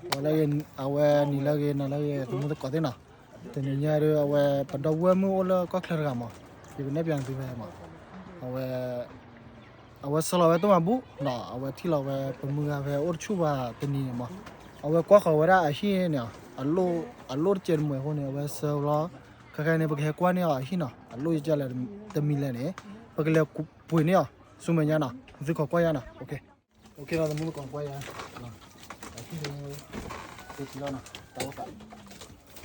အဝဲလၢဂ့ၤ အဝဲနံၤလၢဂ့ၤ နၤလၢဂ့ၤ သမူသကိးသ့ၣ်နီၤ, တနံၤညါဒီး အဝဲပဒီပုၢ်ဝဲၢ်မုၣ်အိၣ်လၢကီၢ်ချၢတဂၤမး, ယကနဲၣ်ပၠးသုဖဲမး, အဝဲ အဝဲဆှၢလီၤဝဲတၢ်မၤဘူၣ်နီၤ, အဝဲထံၣ်လီၤဝဲပမုၢ်ဂၤဖဲအိၣ်တဆူၣ်ဘၣ်တနံၤန့ၣ်မး, အဝဲကွၢ်ဃီၤဝဲဒၣ်အဟံၣ်န့ၣ်, အလိၣ်တစဲးတမှဲၤအဃိန့ၣ် အဝဲဆှၢလီၤ, ခဲခါန့ၣ် ပကဟဲကွၢ်န့ၢ်အီၤအဟံၣ်နီၤ, အလိၣ်ယကလဲၣ်တမံၤလဲၣ်န့ၣ်, ပကလဲၤပှ့ၤန့ၢ်အီၤ, ဆူမဲာ်ညါနီၤ, သုခိးကွၢ်ယၤနီၤ, အဟံၣ်န့ၣ်, တလီၤနီၤ, တၢ်အိၣ်သး,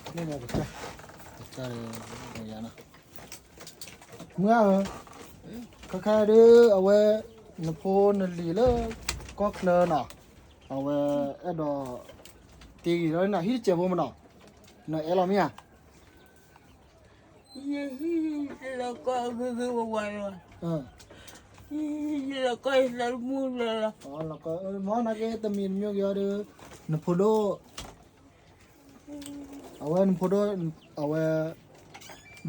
န့ၣ်န့ၣ် ကစၢ်, ကစၢ်ဒီး ယၤနီၤ မုၢ်ဧၢ, ခဲခါဒုး အဝဲ နဖိနလံၤလၢ ကီၢ်ချၢနီၤ, အဝဲအဲၣ်ဒိး တ့ဂ့ၤလီၤနဟံၣ်တစဲးဖိမနီၤ, နအဲၣ်လီၤမ့ၢ်ဧါ, ယဟံၣ်လီၤကီၢ်ဂ့ၤဂ့ၤဝါဝါလီၤ, ယလီၤကီၢ်ယသးတမူလၢၤလီၤ, မ့ၢ်နာ်က့တမံၤတမံၤက့ၤအီၤဒီး နဖိဒိၣ် အဝဲနဖိဒိၣ် အဝဲ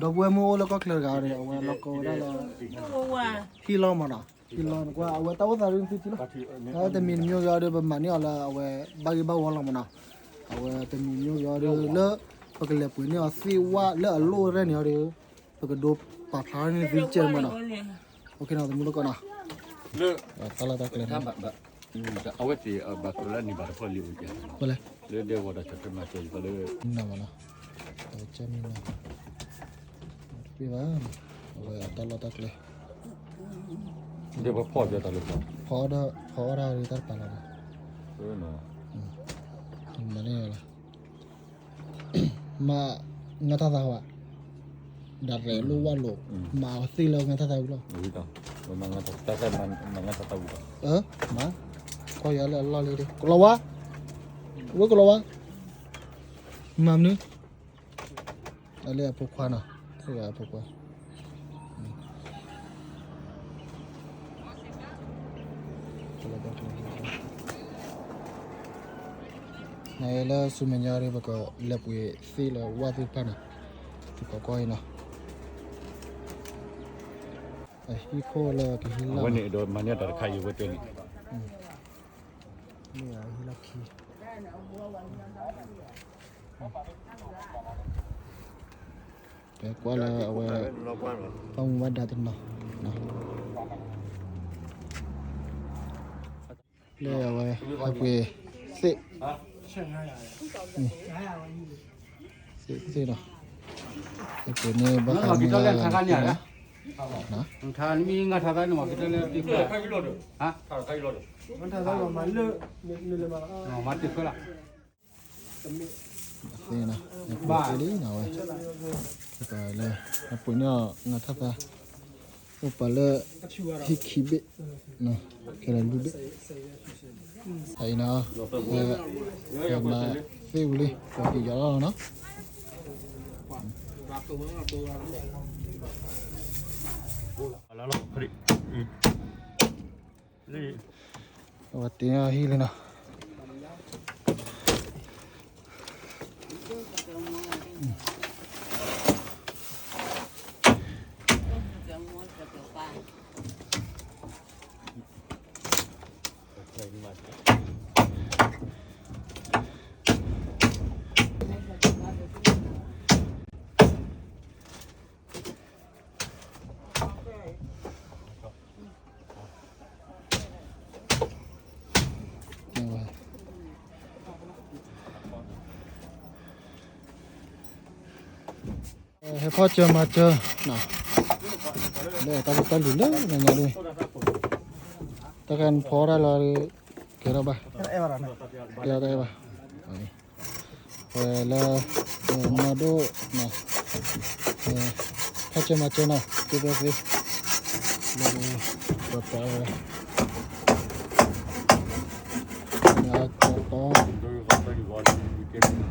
ဒီပုၢ်ဝဲၢ်မုၣ်အိၣ်လၢကီၢ်ချၢတဂၤဒီး အဝဲလီၤကီဝဲဒၣ်လၢ ဟံၣ်လီၢ်မးနီၤ, ဟံၣ်လီၢ်နကွၢ် အဝဲတၢ်အိၣ်သးဒုးသုထံလီၤ, တမံၤတမံၤက့ၤအီၤဒီး ပမၤန့ၢ်အီၤလၢအဝဲ ဘၣ်ဂ့ၤဘၣ်ဝီလီၤမးနီၤ, အဝဲတမံၤတမံၤက့ၤအီၤဒီးလၢ ပကလဲၤပှ့ၤန့ၢ်အီၤသ့ၣ်ဝဲလၢအလိၣ်ရဲၣ်န့ၣ်အီၤဒီး ပကဒိပာ်ဖျါန့ၢ်သုကဲမးနီၤ, သမူသကိးနီၤ, တၢ်လီၢ်တၢ်ကျဲ အဝဲသ့ၣ်ဘၣ်ကျိလၢန့ၣ်ဘၣ်တဖၣ်လံအိၣ်ကဲ, လၢဒဲဝီၤဒီးကၠီၣ်တဲမၤစၢၤယၤလၢ မံနီၤမနီၤ, အဝဲကဲမံနီၤ, တပ့ၢ်ဘၣ်, အဝဲအတၢ်လီၢ်တၢ်ကျဲ, ဒဲဝီၤဖီၣ်ကဲတၢ်လၢ ဖီအီၣ်ဒၣ် ဖီအီၣ်ဒၣ်တၢ်တပၤလီၤ, မၤန့ၢ်လီၤ မၤ ငါတၢ်သးဝဲ, ဒၣ်ရဲၣ်လိၣ်ဝၣ်လိာ်, မၤအီၤသ့လၢငါတၢ်သးဝံၤလီၤ, မၤ ကွၢ်ယၤလၢအလီၢ်လံ, ကလီၤဝါ, ဝဲကလီၤဝါ, မၤမနုၤ, အလၢအဖိခွါနီၤ, အဖိခွါ နလၢဆူမဲာ်ညါဒီး ပကလဲၤပှ့ၤသ့ၣ်လၢဝၣ်သ့ၣ်တဖၣ်န့ၣ်, သုကကွၢ်အံၤနီၤ, အဟံၣ်ခိၣ်လၢကဟံၣ်လၢ်, အဝဲန့ၣ်ဒီးမၤန့ၢ်တၢ်တခါအံၤဝဲတဲန့ၣ်, မ့ၢ်အဟံၣ်လၢခံ ပကွၢ်လၢအဝဲ ဘၣ်မူဘၣ်ဒါတနီၤ, လၢအဝဲ ဟဲပှ့ၤသ့ၣ်, သ့ၣ်သ့ၣ်နီၤ, ဟဲပှ့ၤန့ၢ်ဘၣ်ဃးန့ၣ်လၢ မ့�ၢ်ငါထါသးန့ၣ်မၤကတၢၢ်လၢတံၢ်ခွဲ, မၤတံၢ်ခွဲလီၤ, သ့ၣ်နီၤ, သ့ၣ်လံနီၤဝဲ, လၢ အပှ့ၤန့ၢ်အီၤ ငါထါသး, အိၣ်ပာ်လၢ ဟံၣ်ခံဘ့ၣ်, ခဲလၢာ်လွံၢ်ဘ့ၣ်, အံၤနီၤ, မၤသ့ၣ်ဝံၤလံ ပှၤက့ၤယီၤလီၤနီၤ အဝဲတ့အဟံၣ်လံနီၤ, ဟဲဖီၣ်စၢၤမၤစၢၤ, လၢတၢ်ဖိတၢ်လံၤလၢနညါဒၣ်, တၢ်ခါနဖီတၢ်လီၤ, ကဲထီၣ်ဘၣ်, ကဲထီၣ်တၢ်အဲၣ်ဘၣ်, ဝဲလၢ မၤဒိၣ်နီၤ, ဖီၣ်စၢၤမၤစၢၤနီၤ က့ၤသ့သ့, လၢ ကတီၤဝဲ, ကတီၤ,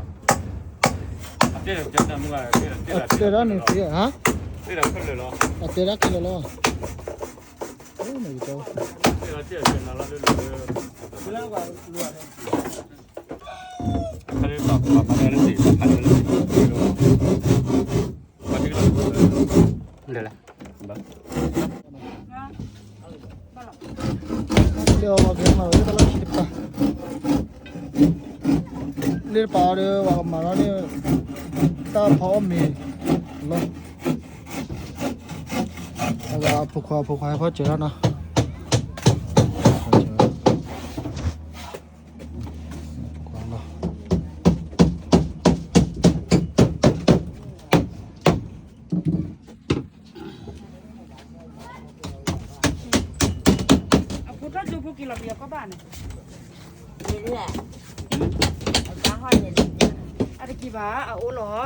အတဲဒၣ်န့ၣ်သ့ဧါ, အတဲဒၣ်ခဲလၢာ်လီၤ, အိၣ်န့ၣ်ကတီၤ လၢအဝဲကဲမၤဝဲတၢ်လီၢ်ခံတပၤ, သ့ၣ်တပာ်အီၤဒီး ပှၤကမၤထီၣ်န့ၣ် တၢ်ဖီအီၣ်မ့ၤလီၤ. အဖိခွါ အဖိခွါဟဲဖီၣ်စၢၤတၢ်နီၤ. အဖိထီၣ်ကၠိဖိက့ၤလီၤပယီၤကီၢ်ဘၣ်န့ၣ်, အတက့ၤဘၣ် အအိၣ်လီၤ.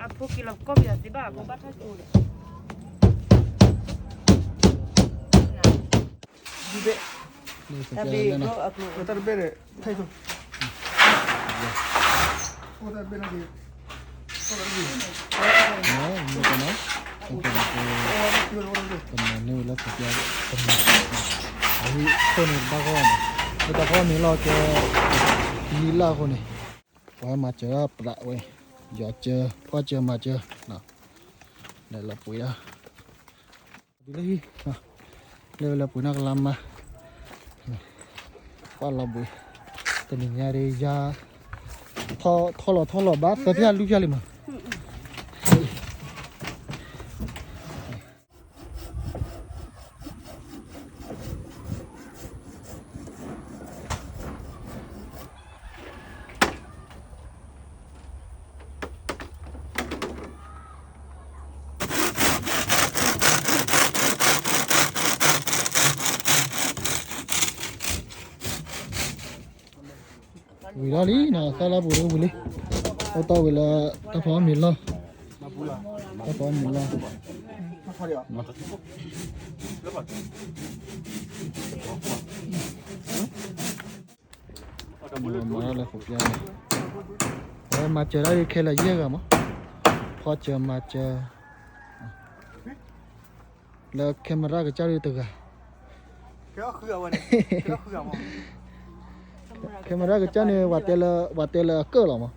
အဖိက့ၤလီၤကီၢ်ပယီၤသ့ဘၣ် အဖိဘၣ်ထီၣ်ကၠိဒီး တၢ်တဘ့ၣ်န့ၣ် ဖဲသိ တၢ်တဘ့ၣ်န့ၣ် ကမၤန့ၢ်ဝဲလၢသပျၢ် ကမၤ အဝဲခိၣ်န့ၣ်တဘၣ်ဂီၢ်န့ၣ် လၢတၢ်ဖီမ့ၤလီၢ်ကဲ ယံာ်လၢအဃိန့ၣ် ပှၤမၤစၢၤဒၣ်ပြးဝဲ ယီၤစၢၤ ဖီၣ်စၢၤမၤစၢၤ လဲၤလီၤပှ့ၤဒၣ် တုၤလၢဟံၣ် လဲၤဝဲလၢပှ့ၤနီၢ်ကလါမါ ပှၤလီၤဘှံး တနံၤညါဒ်ယါ ထီၣ်လီၤထီၣ်လီၤဘၣ် သၢဖျၢၣ်လွံၢ်ဖျၢၣ်လံမး ဝံၤလီၤလံနီၤ သၣ်လၢပူၤဝံၤလံ အိၣ်တီၢ်ဝံၤလၢ တၢ်ဖီမ့ၤလီၢ် တၢ်ဖီမ့ၤလီၢ် မၤလၢပျၢ်န့ၣ် အဝဲမၤစၢၤဒၣ်ဒ်ခဲလၢာ်ယဲၢ်ဂၤမး ဖီၣ်စၢၤမၤစၢၤ လၢ camera ကစၢ်ဒ်တဂၤ camera ကစၢ်န့ၣ် ပှၤတဲလၢအကၢၣ်လီၤမး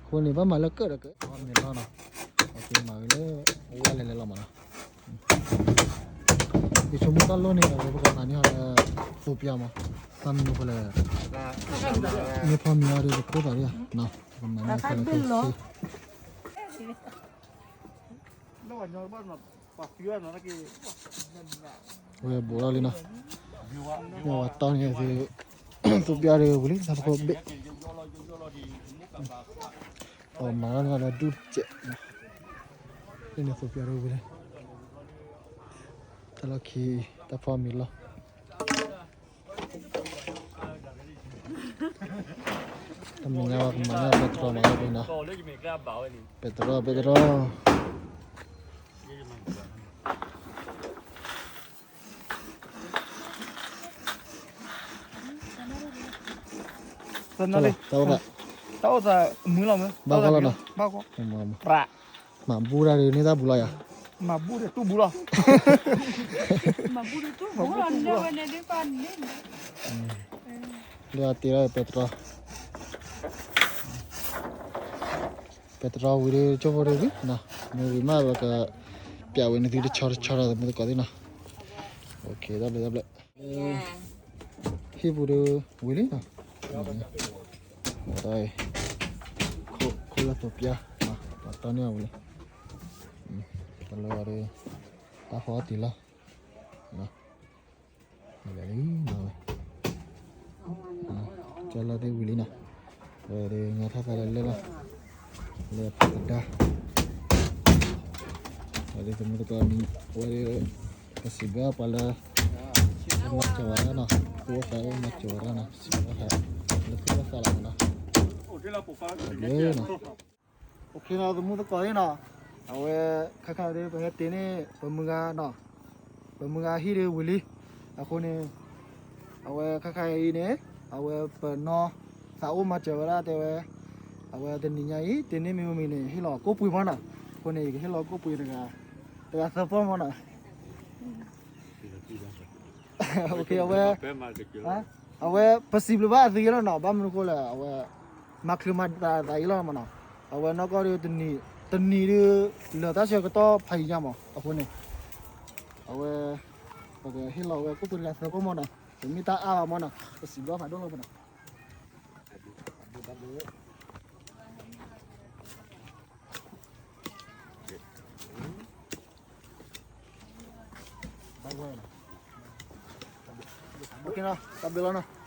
အဃိန့ၣ် ဘၣ်မၤလၢကၢၣ်ဒီးကၢၣ် မ့ၢ်လီၤနီၤ ပကမၤဝဲလၢ အဝဲလဲၤလဲၤလီၤမးနီၤ ယဆိကမိၣ်တၢ်လီၢ်န့ၣ် အဝဲပကမၤန့ၢ်အီၤလၢ သိပျၢ်မး ဘၣ်မနုၤဃိလဲၣ် မ့ၢ်ဖီမ့ၤအီၤဒီး ပခိၣ်သးဒ် ပကမၤန့ၢ်အီၤလၢ ဝဲဘူးထီၣ်လံနီၤ မ့ၢ်ဝဲတီန့ၣ်သု သူပျၢ်ဒီးဝံၤလံ တၢ်တခိၣ်ဘ့ၣ် အမၤထီၣ်န့ၢ်လၢဒူၣ်တစဲး ဖဲန့ၣ်သူပျၢ်ဒီးဝံၤလံ တၢ်လီၢ်ခံ တၢ်ဖီမ့ၤလီၢ် တမ့ၢ်ညါဝဲကမၤန့ၢ်ပဲတြီမးလီၤနီၤ ပဲတြီ ပဲတြီ တၢ်အိၣ်သး တၢ်အိၣ်သးမုာ်လီၤမး ဘၣ်ဂီၢ်လီၤနီၤ ပြး မၤဘူၣ်တၢ်ဒ်န့ၣ်တၢ်ဘူးလီၤယၤ မၤဘူၣ်ဒီးတူၢ်ဘူးလီၤ မၤဘူၣ်ဒီးတူၢ်ဘူးလီၤ လၢအတ့လီၤ ပဲတြီ ပဲတြီဝံၤဒီး ကၠိဖိဒီးဝံၤနီၤ မ့ၢ်ဝံၤမး ပက ပျးဝဲန့ၣ်သုတဆီတဆီဒီး သမုသကိးသ့ၣ်နီၤ တၢ်ဘျုးတၢ်ဘျုး ဟံၣ်ပူၤဒီးဝံၤလံနီၤ ခိၣ်လၢသိပျၢ် ပှၤတီန့ၢ်အီၤဝံၤလံ တၢ်လီၢ်ဒီး တၢ်ဖီအီၣ်တ့ၢ်လီၤ လဲၤလံနီၤဝဲ ကၠီလၢသ့ၣ်ဝံၤလံနီၤ ဝဲဒီးငါထီၣ်သးလၢလဲၣ်လီၤ လၢဖးကဒါ ဝဲဒီးသမုသကိး ဝဲဒီး ပစံးဘျုးပှၤလၢ မၤစၢၤဝဲဒၣ်နီၤ သူၣ်အိၣ်သးအိၣ်မၤစၢၤဝဲဒၣ်နီၤ စံးဘျုးသး လၢသူၣ်အိၣ်သးလီၤနီၤ တၢ်ဘျုးနီၤ အဝဲခါခါဒီး ပဟဲတ့ၢ်န့ၣ် ပမုၢ်ဂၤနီၤ ပမုၢ်ဂၤဟံၣ်ဒီးဝံၤလံ အဃိန့ၣ် အဝဲခါခါအံၤန့ၣ် အဝဲပနီၢ်သးအိၣ်မၤစၢၤဝဲဒၣ်တဲဝဲ အဝဲတနံၤညါအံၤ တ့ၢ်န့ၢ်မ့ၢ်မ့ၢ်န့ၣ် ဟ့ၣ်လီၤကိၣ်ပှ့ၤမးနီၤ အဃိန့ၣ် ယကဟ့ၣ်လီၤကိၣ်ပှ့ၤတဂၤ တဂၤသၢပီၢ်မးနီၤ အဝဲ အဝဲပစံးဘျုးဘၣ်အသုယဲလီၤနီၤ ဘၣ်မနုၤဃိလဲၣ် အဝဲ မၤချုးမၤသးသးအံၤလီၤမးနီၤ အဝဲနီၢ်ကီၢ်ဒီး တနံၤဒုး လၢတၢ်ဆၢကတီၢ်ဖးယံၤညါမး အဃိန့ၣ် အဝဲ ပကဟ့ၣ်လီၤဝဲကိၣ်ပှ့ၤတဂၤသၢပီၢ်မးနီၤ တမ့ၢ်တၢ်အါဘၣ်မးနီၤ ပစံးဘျုးဖးဒိၣ်လီၤမးနီၤ တၢ်ဘျုး, တၢ်ဘျုးလီၤနီၤ.